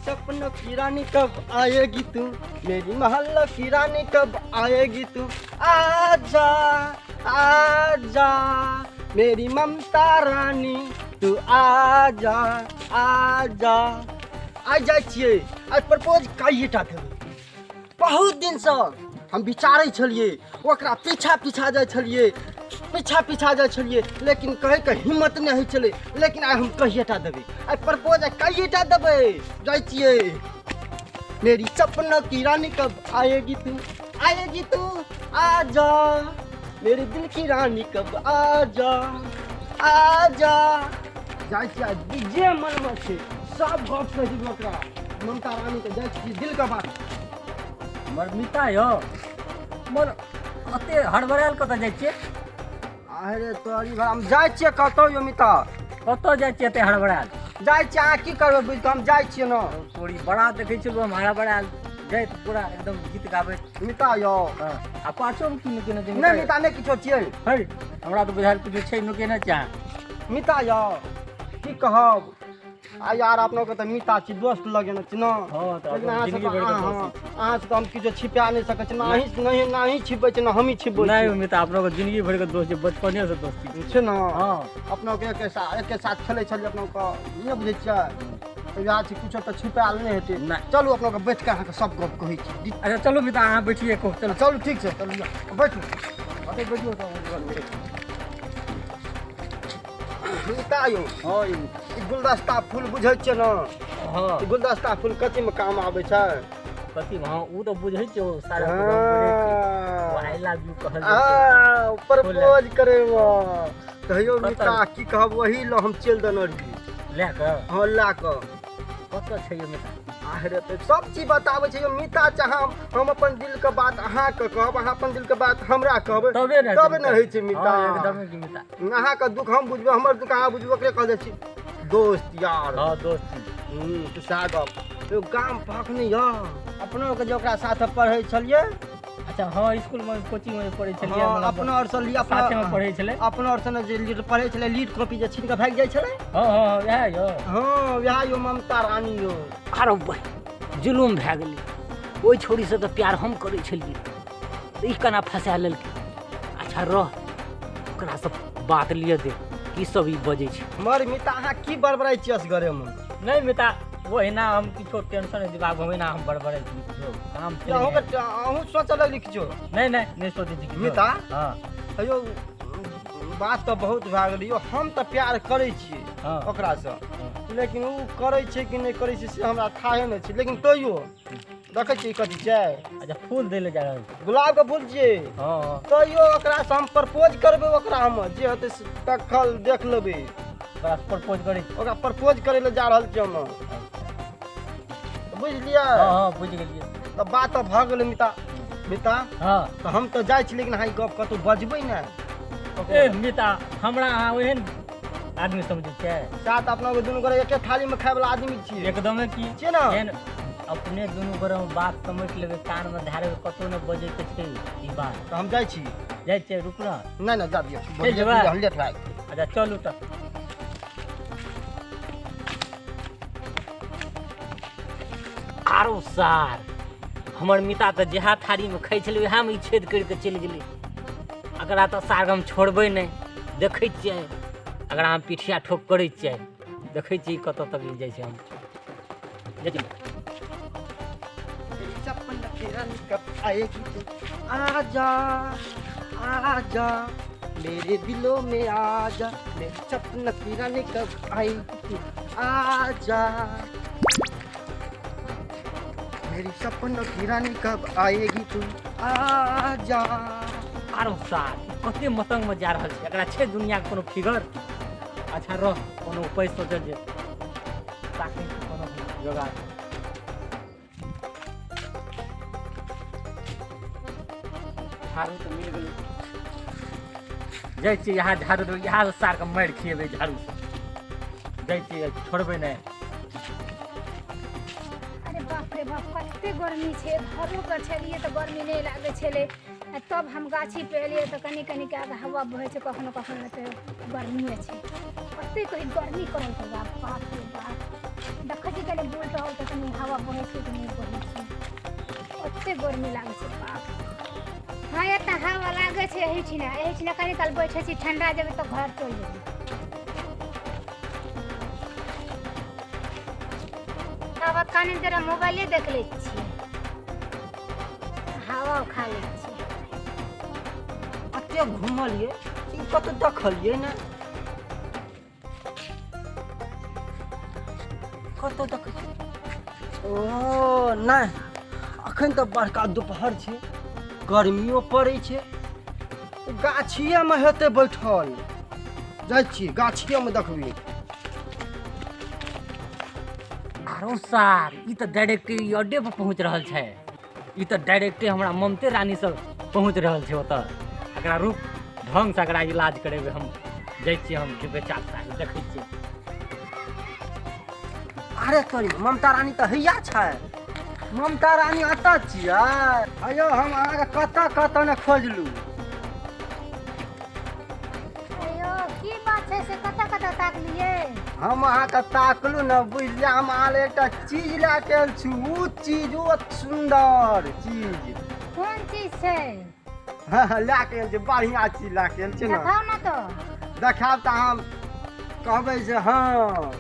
सपनों की रानी कब आएगी तू, मेरी मोहल्ला की रानी कब आएगी तू, आजा आजा मेरी ममता रानी तू आजा आजा। आइ जाइ छियै, आइ प्रपोज काइएटा देबै। बहुत दिनसँ हम विचारै छलियै, ओकरा पीछा पीछा जाइ छलियै, पीछा पीछा जाइ छलियै, लेकिन कहैके हिम्मत नहि होइ छलै। लेकिन आइ हम कहिएटा देबै, आइ प्रपोज आइ कहिएटा देबै। जाइ छियै। मेरी सपना की रानी कब आएगी तू, आएगी तू आजा, मेरे दिल की रानी कब आजा आजा। जाइ छियै, आइ जे मनमे छै सब गप कहि देबै ओकरा, ममता रानीके। जाइ छियै दिलके बात। हमर मिता यौ, मर अते हड़बड़ायल कतऽ जाइ छियै? अरे तोरी भाई, हम जाइ छियै कतौ यौ मिता। कतऽ जाइ छियै एते हड़बड़ायल? जाइ छियै, अहाँ की करबै बुझि कऽ, हम जाइ छियै ने। तोरी बड़ा देखै छियै हम हड़बड़ायल जाइत पूरा एकदम गीत गाबैत। मिता यौ। हँ, आ पाछोमे की नुकेने छै? नहि मिता, नहि किछो छियै। है, हमरा तऽ बुझायल किछो छै नुकेने छै अहाँ। मिता यौ, की कहब आ यार, अपनो के तऽ मिता छी, दोस्त लगेने छी ने। हँ, तऽ लेकिन अहाँ जिंदगी से भरि के अहाँ दोस्ती। अहाँ से तऽ हम किछो छिपा नहि सकै छी, ना अहीं नहीं, ना अहीं छिपबै छी, ना हमही छिपबै नहि छी। मिता, अपनो के जिंदगी भरि के दोस्त छै, बचपने से दोस्ती छै। छै ने? हँ। अपनो के एके साथ खेलै छलियै, अपनो के नहि बुझै छियै तऽ इएह छै, किछो तऽ छिपायल नहि हेतै। नहि। चलू, अपनो के बैठ कऽ अहाँके सब गप कहै छी। अच्छा चलू मिता, अहाँ बैठिए कहू, चलू। चलू, ठीक छै, चलू बैठू। अतै बैठियो तऽ। मिता यौ। हँ यौ। ई गुलदस्ता फूल बुझै छियै ने? हँ। ई गुलदस्ता फूल कथीमे काम आबै छै? कथी? हँ, ओ तऽ बुझै छियै, ओ सारा बुझै छियै। I love you कहल जाइ छै। हाँ, प्रपोज करे कहियो। कतऽ? मिता, की कहब, वही लऽ हम चलि देने रहियै। लए कऽ? हँ, लए कऽ। कतऽ छै यौ मिता? आरे तऽ सब चीज बताबै छै यौ मिता। चाहे हम अपन दिलके बात अहाँके कहब, अहाँ अपन दिलके बात हमरा कहबै, तबे ने। तबे ने होइ छै मिता। हँ, एकदमे की मिता। अहाँके दुख हम बुझबै, हमर दुख अहाँ बुझबै, ओकरे कहल जाइ छै दोस्त यार। हँ, दोस्ती। तऽ सएह गप यौ। गाम पहक नहि यऽ अपनो के जे ओकरा साथ पढ़ै छलियै। अच्छा हँ, स्कूल में कोचिंग में पढ़ै छलियै। हँ, अपनो आओर से अपना साथे में पढ़ै छलै। अपनो आओर से जे लीड पढ़ै छलै, लीड कॉपी जे छीन कऽ भागि जाइ छलै। हँ हँ, इएह यौ। हँ, वएह यौ, ममता रानी यौ। आरो जुलुम भए गेलै। ओहि छौड़ीसँ तऽ प्यार हम करै छलियै, तऽ ई केना फंसा लेलकै? अच्छा रह, ओकरासँ बात लिअ दे, की सब ई बजै छै। मर मिता, अहाँ की बड़बड़ाइ छियै असगरेमे? नहि मिता, ओहिना हम किछो टेंशन नहि दिमागमे, ओहिना हम बड़बड़ै छी, किछो काम छै। अहूँके अहूँ सोचऽ लगली किछो? नहि नहि, नहि सोचै छी किछो। मिता। हँ। यौ, बात तऽ बहुत भए गेलै यौ। हम तऽ प्यार करै छियै ओकरासँ, लेकिन ओ करै छै कि नहि करै छै से हमरा थाहे नहि छै। लेकिन तैयो देखै छियै कथी छै। अच्छा, फूल दै लए जा रहल छी। गुलाबके फूल छियै। हँ हँ। तैयो ओकरासँ हम प्रपोज करबै, ओकरा हम जे हेतै से तखल देख लेबै। ओकरा प्रपोज करै छी? ओकरा प्रपोज करै लए जा रहल छियै हम, बुझलियै? हँ हँ, बुझि गेलियै। तऽ बात तऽ भऽ गेलै मिता। मिता। हँ। तऽ हम तऽ जाइ छी, लेकिन अहाँ ई गप कतहु बजबै ने। ए मिता, हमरा अहाँ ओहन आदमी समझै छियै? साथ अपना दुनू गोरे एके थालीमे खायवला आदमी छियै। एकदमे की। छियै ने? एहन अपने दुनू गोरे बात समझ लेबै, कानमे धए लेबै, कतहु नहि बजैके छै ई बात। तऽ हम जाइ छी। जाइ छियै? रुक ने। नहि नहि, जा दियौ। चलि जेबै? लेट भए गेल। अच्छा चलू तऽ। आरो सार, हमर मिता तऽ जएह थारीमे खाइ छलै, उएहमे ई छेद करि कऽ चलि गेलै। एकरा तऽ सार हम छोड़बै नहि। देखै छियै, अगर हम पिठिया ठोक करै छियै, देखै छियै कतऽ तक ई जाइ छै। हम जाइ छी। मेरी सपना की रानी कब आएगी तू, आजा आजा मेरे दिलों में आजा, मेरी सपना की रानी कब आएगी तू, आजा, मेरी सपनों की रानी कब आएगी तू, आजा। आरो सार, कते मतंगमे जा रहल छै? एकरा छै दुनियाके कोनो फिगर? अच्छा रह, कोनो उपाय सोचल जे ताकै छी, कोनो जोगाड़। झाड़ू तऽ मिल गेलै। जाइ छियै यहाँ झाड़ू देबै, यहाँ सारके मारि खिएबै झाड़ूसँ। जाइ छियै, छोड़बै नहि। अरे बाप रे बाप, कते गर्मी छै। घरो पर छलियै तऽ गर्मी नहि लागै छलै, आ तब हम गाछी पे एलियै तऽ कनि कनि कए कऽ हवा बहै छै, कखनो कखनो तऽ गर्मिए छै। कते कही गर्मी करल छै, बाप बाप रे बाप। देखै छी कनि बुल टहल। काल के कनि हवा बहै छै कि नहि बहै छै। ओते गर्मी लागै छै बाप। हँ, एतऽ हवा लागै छै एहिठिना, एहिठिना कनि काल बैठै छी, ठंडा जेबै तऽ घर चलि जेबै। तब कनि देर मोबाइले देख लै छियै, हवा खा लै छियै। कते घुमलियै, ई कतौ देखलियै ने, कतौ देखै छियै। ओ नहि, अखन तऽ बड़का दुपहर छै, गर्मियो पड़ै छै। गाछिएमे हेतै बैठल। जाइ छियै गाछिएमे देखबै। आरो सार, ई तऽ डायरेक्ट ई अड्डे पर पहुँच रहल छै। ई तऽ डायरेक्टे हमरा ममते रानी सब पहुँच रहल छै ओतऽ। एकरा रूप ढङ्गसँ एकरा इलाज करेबै हम। जाइ छियै हम बेचार सार, देखै छियै। अरे तोरी, ममता रानी तऽ हैया छै। ममता रानी एतऽ छियै? अयो, हम अहाँके कतऽ कतऽ ने खोजलू। अयो, की बात छै से कतऽ कतऽ ताकलियै? हम अहाँके ताकलू ने, बुझलियै? हम अहाँ लए एकटा चीज लए के आयल छी। ओ चीज, ओ सुन्दर चीज। कोन चीज छै? लए के आयल छी, बढ़िआँ चीज लए के आयल छी ने। देखाउ ने तऽ। देखायब तऽ अहाँ कहबै जे हँ,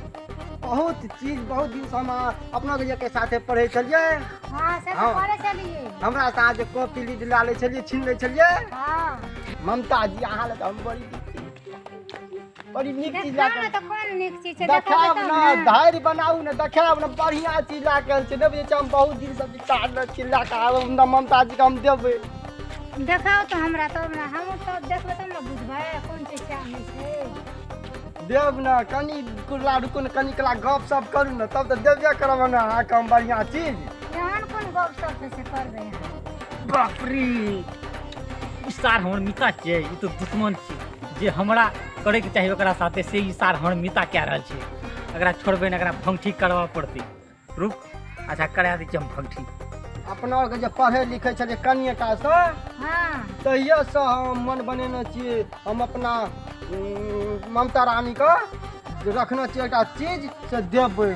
बहुत चीज। बहुत दिनसँ हम अहाँ अपना के साथे पढ़ै छलियै। हँ, से तऽ हँ। पढ़ै छलियै। हमरा साथ जे कॉपी लीड लए लै छलियै, छीन लै छलियै। हँ। ममता जी, अहाँ लए तऽ हम बड़ी नीक चीज, बड़ी नीक चीज लए देखाउ के ने तऽ, कोन नीक चीज छै, देखेबै देखायब तब ने। ने। धैर्य बनाउ ने, देखायब ने। बढ़िआँ चीज लए के आयल छै। नहि बुझै छियै, हम बहुत दिनसँ विचार छी लए के आब हमरा ममता जीके हम देबै। देखाउ तऽ हमरा तब ने, हमहूँ तब देखबै तब ने बुझबै कोन चीज छै आ नहि छै। देब ने, कनि कुरला रुकू ने, कनि कला गप सप करू ने, तब तऽ देबे करब ने अहाँके हम बढ़िआँ चीज। एहन कोन गप सप छै से करबै अहाँ? बाप रे, ई सार हमर मिता छियै। ई तऽ दुश्मन छी। जे हमरा करैके चाही ओकरा साथे, से ई सार हमर मिता कए रहल छै। एकरा छोड़बै ने, एकरा भंगठी करबऽ पड़तै। रुक, अच्छा करा दै छियै हम भंगठी। अपना आरके जे पढ़ै लिखै छलियै कनिए टासँ, तहिएसँ हम मन बनेने छियै। हम अपना ममता रानीके जे रखने छियै एकटा चीज, से देबै।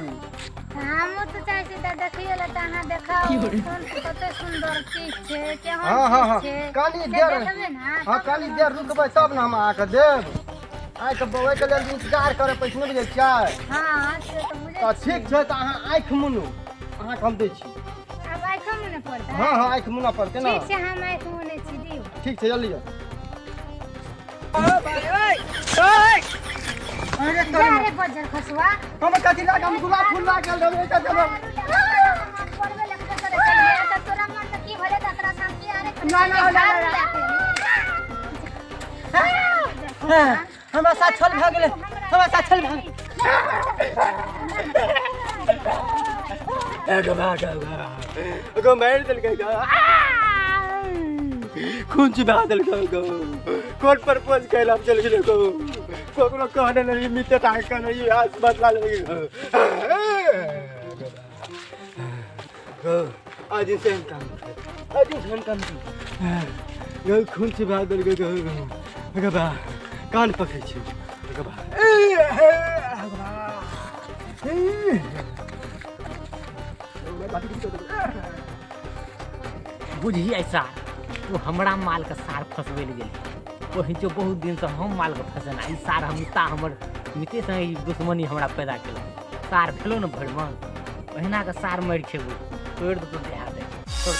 हमहूँ तऽ चाहै छी तऽ देखिए लए, तऽ अहाँ देखाउ कोन कते सुन्दर चीज छै, केहन हँ हँ चीज छै। कनि से देर देखबै ने। हँ, तब कनि ने। देर रुकबै तब ने हम अहाँके देब। आँखि ओहिके लेल इंतजार करऽ पड़ै छै, नहि बुझै छियै? हँ, से तऽ बुझै तऽ छियै। ठीक छै, तऽ अहाँ आँखि मुनू, अहाँके हम दै छी। आब आँखिओ मुने पड़तै? हँ, आँखि मुनऽ पड़तै ने। ठीक छै, हम आँखि मुनै छी, दियौ। ठीक छै, जल्दी जाउ। अरे जा रे बज्जर खसुआ। हम कथी लए हम गुलाब फूल लए गेल रहबै कथी लए? पढ़बै लिखबै करै छलियै तऽ तोरा मनमे की भेलै तऽ तोरा साथ प्यारे करै ना, ना, ना, ना, ना। हमरा साथ छल भए गेलै, हमरा साथ छल भए गेलै। गो मारि देलकै गो, खून चुबा देलकै गो। कोर्ट पर पहुँच गेल, हम चलि गेलै गो। ककरो कहने नहीं, मित्र टाका नहीं, आज बदला लेबै गो। आज इंसान काम, आज इंसान काम गो, खून चुबा देलकै गो। गो बा, कान पकड़ै छी गो बा। गो बा, बुझिए सार, तू हमरा मालके सार फसबै लए गेल ओहिचो। बहुत दिनसँ हम मालके फसेना, ई सार हम मिता, हमर मिते संगे ई दुश्मनी हमरा पैदा केलक। सार भेलो ने भरि मन, ओहिना के सार मरि खेबो, तोड़ि देतौ देह हाथ। छोड़।